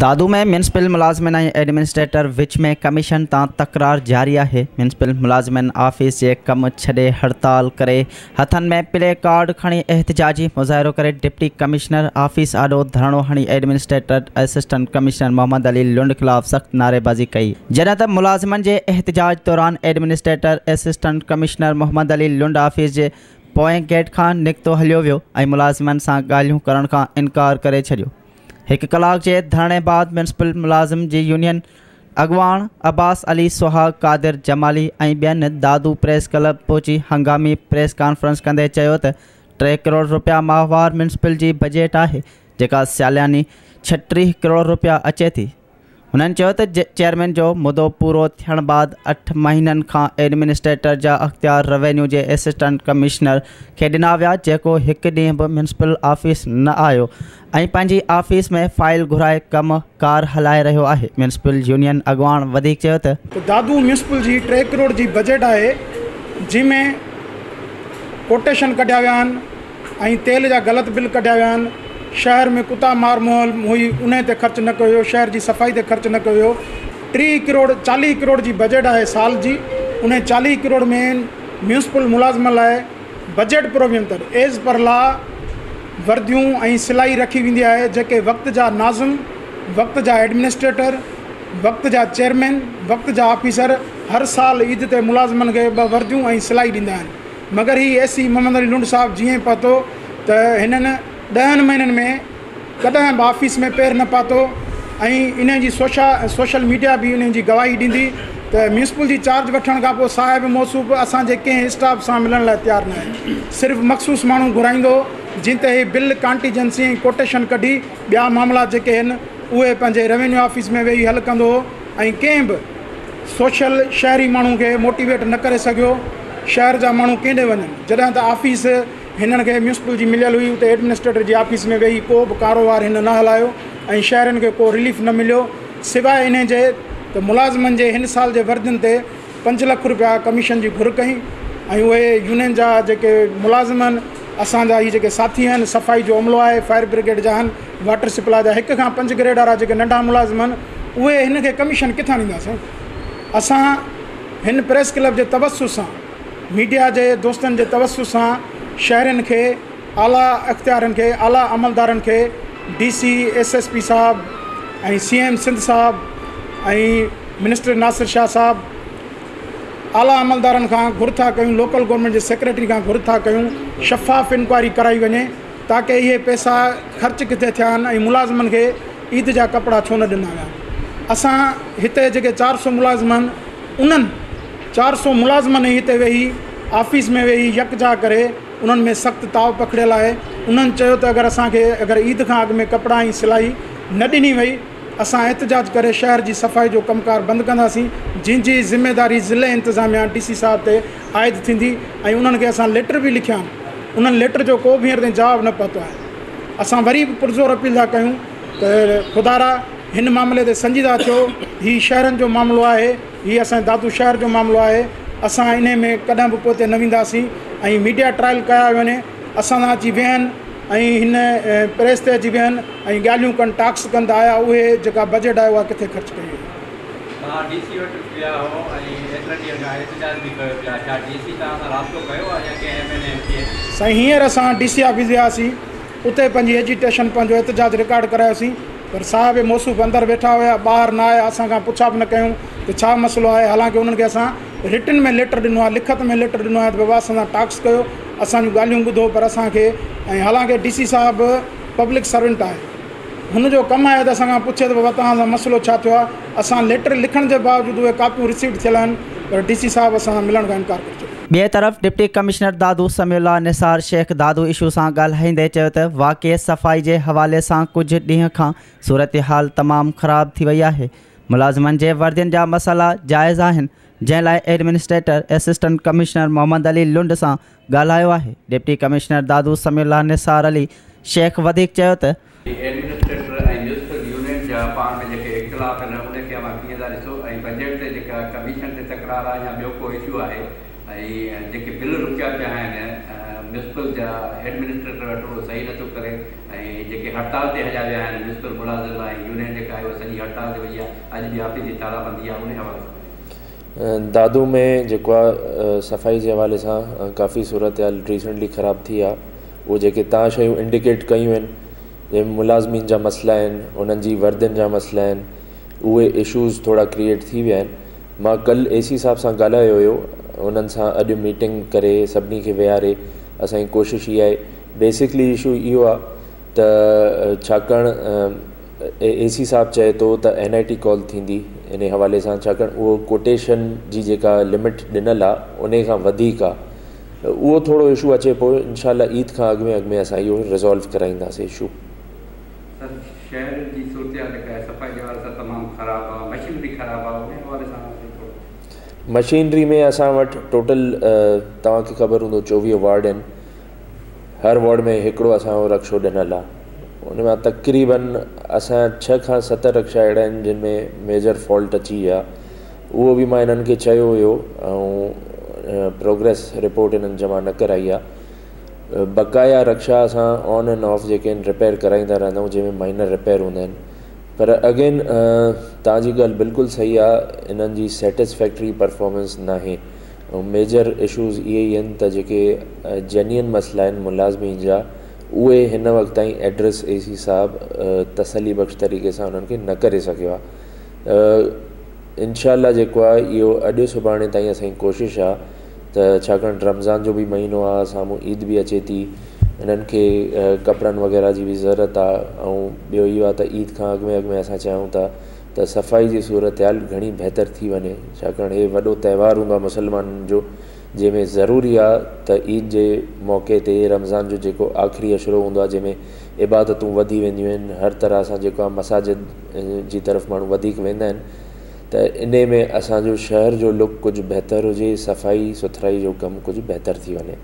Dadu ۾ municipal ملازمن ۽ administrator وچ ۾ commission تان تڪرار جاري آهي. ميونسپل ملازمن آفيس جي ڪم ڇڏي هڙتال ڪري هٿن ۾ پلي ڪارڊ کڻي احتجاجي مظاهرو ڪري ڊپٽي ڪمشنر آفيس آڏو ڌرڻو هڻي administrator assistant commissioner Muhammad Ali Lund خلاف سخت نعريبازي ڪئي. جڏهن ته ملازمن جي احتجاج دوران administrator assistant commissioner Muhammad Ali Lund office جي پوئين گيٽ کان نڪتو هليو ويو ۽ ملازمن سان ڳالهيون ڪرڻ کان انڪار ڪري ڇڏيو. هڪ ڪلاڪ جي ڌرڻي بعد ميونسپل ملازم جي يونين اڳواڻ عباس علي سهاڳ، قادر جمالي ۽ ٻين دادو پريس ڪلب پهچي هنگامي پريس ڪانفرنس ڪندي چيو ته 3 ڪروڙ رپيا ماهوار ميونسپل جي بجيٽ آهي جيڪا سالياني 36 ڪروڙ رپيا اچي ٿي. هنن چيو ته چيئرمين جو مدو پورو ٿيڻ بعد 8 مهينن کان ايڊمنسٽريٽر جا اختيار روينيو جي اسسٽنٽ ڪمشنر کي ڏنا ويا جيڪو هڪ ڏينهن به ميونسپل آفيس نه آيو ۽ پنهنجي آفيس ۾ فائل گهرائي ڪم ڪار هلائي رهيو آهي. ميونسپل يونين اڳواڻ وڌيڪ چيو ته. ته دادو ميونسپل جي 3 ڪروڙ جي بجيٽ آهي جنهن ۾ ڪوٽيشن ڪڍيا ويا آهن ۽ تيل جا غلط بل ڪڍيا ويا آهن، شهر ۾ ڪتا مار مهل هئي انهي تي خرچ نه ڪيو ويو، شهر جي صفائي تي خرچ نه ڪيو ويو، 30 ڪروڙ 40 ڪروڙ جي بجيٽ آهي سال جي، انهي 40 ڪروڙ ۾ ميونسپل ملازمن لاء بجيٽ پروويزن تحت ايز پر لا ورديون ۽ سلائي رکي ويندي آهي، جيڪي وقت جا ناظم، وقت جا ايڊمنسٽريٽر، وقت جا چيئرمين، وقت جا آفيسر هر سال عيد تي ملازمن کي 2 ورديون ۽ سلائي ڏيندا آهن. مگر هي اي سي محمد علي لنڊ صاحب جيئن ئي پهتو ته هنن 10 مهينن ۾ ڪڏهن به آفيس ۾ پير نه پاتو ۽ انهي جي سوشل ميڊيا به انهي جي گواهي ڏيندي ته ميونسپل جي چارج وٺڻ کان پوء صاحب موصوف اسان جي ڪنهن اسٽاف سان ملڻ لاء تيار ناهي صرف مخصوص ماڻهو گهرائيندو جن تي هي بل ڪانٽيجنسي ۽ ڪوٽيشن ڪڍي ٻيا معاملا جيڪي هن اهي پنهنجي روينيو آفيس ۾ ويهي حل ڪندو هو ۽ ڪنهن به سوشل شهري ماڻهو کي موٽيويٽ نه ڪري سگهيو. شهر جا ماڻهو ڪيڏي وڃن؟ جڏهن ته آفيس هنن کي ميونسپل جي مليل هئي اتي ايڊمنسٽريٽر جي آفيس ۾ ويهي ڪو به ڪاروبار هن نه هلايو ۽ شهرين کي ڪو رليف نه مليو سواء انهي جي ته ملازمن جي هن سال جي وردين تي 5 لک روپيا ڪميشن جي گهر ڪئي ۽ اهي يونين جا جيڪي ملازم آهن اسان جا هي جيڪي ساٿي آهن صفائي جو عملو آهي فائر برگيڊ جا آهن واٽر سپلاء جا 1 کان 5 گريڊ وارا جيڪي ننڍا ملازم آهن اهي هن کي ڪميشن ڪٿان ڏينداسين اسان هن پريس ڪلب جي توسط سان ميڊيا جي دوستن جي توسط سان شهرين کي اعليٰ اختيارين کي اعليٰ عملدارن کي D C S S P صاحب ۽ سي ايم سنڌ صاحب ۽ منسٽر ناصر شاهه صاحب اعليٰ عملدارن کان گهر ٿا ڪيون لوڪل گورنمينٽ جي سيڪريٽري کان گهر ٿا ڪيون شفاف انڪوائري ڪرائي وڃي تاڪه اهي پئسا خرچ ڪٿي ٿيا آهن ۽ ملازمن کي عيد جا ڪپڙا ڇو نه ڏنا ويا آهن. اسان هتي جيڪي 400 ملازم آهن انهن 400 ملازمن ئي هتي ويهي آفيس ۾ ويهي يڪجا ڪري انهن ۾ سخت تاء پکڙيل آهي. انهن چيو ته اگر اسان کي اگر عيد کان اڳ ۾ ڪپڙا ۽ سلائي نه ڏني وئي اسان احتجاج ڪري شهر جي صفائي جو ڪم ڪار بند ڪنداسين جنهن جي ذميداري ضلعي انتظاميا ڊي سي صاحب تي عائد ٿيندي ۽ انهن کي اسان ليٽر به لکيا آهن انهن ليٽر جو ڪو به هينئر تائين جواب نه پهتو آهي. اسان وري به پرزور اپيل ٿا ڪيون ته خدارا هن معاملي تي سنجيده ٿيو، هي شهرن جو معاملو آهي، هي اسان جي دادو شهر جو معاملو آهي، اسان انهي ۾ ڪڏهن به پوئتي نه وينداسين ۽ ميڊيا ٽرائل ڪيا وڃي، اسان سان اچي ويهن ۽ هن پريس تي اچي ويهن ۽ ڳالهيون ڪن ٽاڪس ڪن ته آيا اهي جيڪا بجيٽ آهي اها ڪٿي خرچ ڪئي وئي. توهان ڊي سي وٽ ويا هئو ۽ ايترن ڏينهن کان احتجاج به ڪيو پيا، ڇا ڊي سي توهان سان رابطو ڪيو آهي يا ڪنهن M N A M P A? سائين هينئر اسان ڊي سي آفيس وياسين اتي پنهنجي ايجيٽيشن پنهنجو احتجاج رڪارڊ ڪرايوسين پر صاحب موصوف اندر ويٺا هيا ٻاهر نه آيا اسان کان پڇا به نه ڪيون ته ڇا مسئلو آهي حالانڪه انهن کي اسان رٽن ۾ ليٽر ڏنو آهي لکت ۾ ليٽر ڏنو آهي ته بابا اسان سان ٽاڪس ڪيو اسان جون ڳالهيون ٻڌو پر اسان کي ۽ حالانڪه ڊي سي صاحب پبلڪ سرونٽ آهي هن جو ڪم آهي ته اسان کان پڇي ته بابا توهان سان مسئلو ڇا ٿيو آهي، اسان ليٽر لکڻ جي باوجود اهي ڪاپيون رسيوڊ ٿيل آهن پر ڊي سي صاحب اسان سان ملڻ کان انڪار ڪري ڇڏيو. ٻئي طرف deputy commissioner Dadu Samiullah Nisar Shaikh Dadu issue سان ڳالهائيندي چيو ته واقعي صفائي جي حوالي سان ڪجهه ڏينهن کان صورتحال تمام خراب ٿي وئي آهي، ملازمن جي وردين جا مسئلا جائز آهن، جنهن لاء administrator assistant commissioner Muhammad Ali Lund سان ڳالهايو آهي. Deputy commissioner Dadu Samiullah Nisar Ali Shaikh وڌيڪ چيو ته. ايڊمنسٽريٽر ۽ ميونسپل يونين جا پاڻ ۾ جيڪي اختلاف آهن ان کي اوهان ڪيئن ٿا ڏسو ۽ بجيٽ تي جيڪا ڪميشن تي تڪرار آهي يا ٻيو ڪو اشو آهي ۽ جيڪي بل رڪيا پيا آهن ميونسپل جا ايڊمنسٽريٽر وٽ صحيح نٿو ڪري ۽ جيڪي هڙتال تي هليا ويا آهن ميونسپل ملازم ۽ يونين جيڪا آهي اها سڄي هڙتال تي وئي آهي، اڄ به آفيس جي تالا بندي آهي، ان حوالي سان. دادو ۾ جيڪو آهي صفائي جي حوالي سان ڪافي صورتحال ريسنٽلي خراب ٿي آهي، اهي جيڪي توهان شيون انڊيڪيٽ ڪيون آهن جنهن ۾ ملازمين جا مسئلا آهن، انهن جي وردين جا مسئلا آهن، اهي اشوز ٿورا ڪريئيٽ ٿي ويا آهن. مان ڪلهه اي سي صاحب سان ڳالهايو هيو، انهن سان اڄ ميٽنگ ڪري سڀني کي ويهاري اسان جي ڪوشش اها آهي، بيسڪلي اشو اهو آهي ته ڇاڪاڻ اي سي صاحب چئي ٿو ته اين آء ٽي ڪال ٿيندي ان حوالي سان، ڇاڪاڻ اهو ڪوٽيشن جي جيڪا لمٽ ڏنل آهي ان کان وڌيڪ آهي ته اهو ٿورو اشو اچي پيو، انشاء الله عيد کان اڳ ۾ اڳ ۾ اسان اهو ريزالو ڪرائينداسين اشو. سر شهر جي صورتحال جيڪا آهي صفائي جي حوالي سان تمام خراب آهي، مشينري خراب آهي، ان حوالي سان ٿورو. مشينري ۾ اسان وٽ ٽوٽل توهان کي خبر هوندو 24 وارڊ آهن، هر وارڊ ۾ هڪڙو اسان جو رڪشو ڏنل آهي، ان مان تقريبن اسان جا 6 کان 7 رڪشا اهڙا آهن جن ۾ ميجر فالٽ اچي ويا، اهو به مان انهن کي چيو هيو ۽ پروگريس رپورٽ انهن جمع نه ڪرائي آهي. بقايا رڪشا اسان آن اينڊ آف جيڪي آهن رپيئر ڪرائيندا رهندا آهيون جنهن ۾ مائنر رپيئر هوندا آهن، پر اگين توهان جي ڳالهه بلڪل صحيح آهي، انهن جي سيٽسفيڪٽري پرفارمنس ناهي ۽ ميجر اشوز اهي ئي آهن ته جيڪي جينين مسئلا آهن ملازمين جا اهي هن وقت تائين ايڊريس اي سي صاحب تسلي بخش طريقي سان انهن کي نه ڪري سگهيو آهي. انشاء الله جيڪو آهي اهو اڄ سڀاڻي تائين اسان جي ڪوشش آهي ته ڇاڪاڻ رمضان جو به مهينو آهي، سامهون عيد به اچي ٿي، انهن کي ڪپڙن وغيره جي به ضرورت آهي ۽ ٻيو اهو آهي ته عيد کان اڳ ۾ اڳ ۾ اسان چاهيون ٿا ته صفائي جي صورتحال گهڻي بهتر ٿي وڃي، ڇاڪاڻ هي وڏو تهوار هوندو آهي مسلمانن جو، جنهن ۾ ضروري آهي ته عيد جي موقعي تي رمضان جو جيڪو آخري عشرو هوندو آهي جنهن ۾ عبادتون وڌي وينديون آهن، هر طرح سان جيڪو آهي مساجد جي طرف ماڻهو وڌيڪ ويندا آهن ته انهي ۾ اسان جو شهر جو لڪ ڪجهه بهتر هجي، صفائي سٿرائي جو ڪم ڪجهه بهتر ٿي وڃي.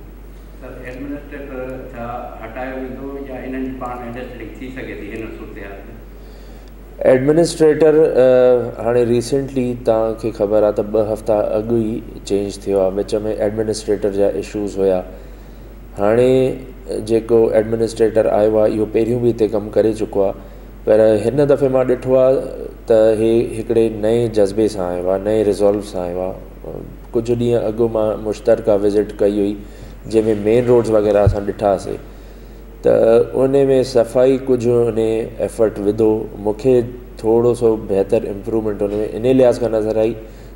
سر ايڊمنسٽريٽر ڇا هٽايو ويندو يا انهن جي پاڻ ۾ انڊرسٽينڊنگ ٿي سگهي ٿي هن صورتحال ۾؟ ايڊمنسٽريٽر هاڻي ريسينٽلي توهان کي خبر آهي ته 2 هفتا اڳ ئي چينج ٿيو آهي، وچ ۾ ايڊمنسٽريٽر جا اشوز هيا، هاڻي جيڪو ايڊمنسٽريٽر آيو آهي اهو پهريون به هتي ڪم ڪري چڪو آهي، پر هن دفعي مان ڏٺو آهي ته هي هڪڙي نئين جذبي سان آيو آهي، نئين ريزالو سان آيو آهي. ڪجهه ڏينهن اڳ مان مشترڪه وزٽ ڪئي هئي جنهن ۾ مين روڊز وغيره اسان ڏٺاسي ته ان ۾ صفائي ڪجهه ان ايفرٽ وڌو، مون کي ٿورو سو بهتر امپروومينٽ ان ۾ انهي لحاظ کان نظر آئي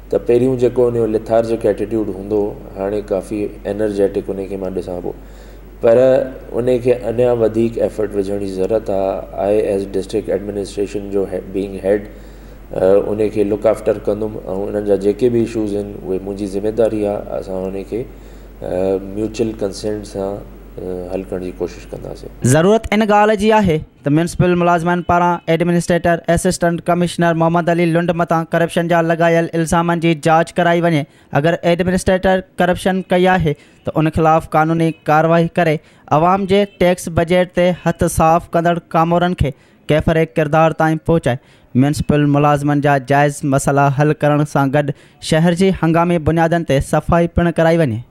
ته پهريون جيڪو ان جو لٿارجڪ ايٽيٽيوڊ هوندو هو هاڻي ڪافي انرجيٽڪ ان کي مان ڏسان پيو، پر ان کي اڃا وڌيڪ ايفرٽ وجهڻ جي ضرورت آهي. I as district administration جو بينگ هيڊ ان کي لڪ آفٽر ڪندم ۽ انهن جا جيڪي به اشوز آهن اهي منهنجي ذميداري آهي، اسان ان کي ميوچل ڪنسينٽ سان حل ڪرڻ جي ڪوشش ڪنداسين. ضرورت ان ڳالهه جي آهي ته ميونسپل ملازمن پاران administrator assistant commissioner Muhammad Ali Lund مٿان ڪرپشن جا لڳايل الزامن جي جاچ ڪرائي وڃي، اگر ايڊمنسٽريٽر ڪرپشن ڪئي آهي ته ان خلاف قانوني ڪارروائي ڪري عوام جي ٽيڪس بجيٽ تي هٿ صاف ڪندڙ ڪامورن کي ڪيفر ڪردار تائين پهچائي ميونسپل ملازمن جا جائز مسئلا حل ڪرڻ سان گڏ شهر جي هنگامي بنيادن تي صفائي پڻ ڪرائي وڃي.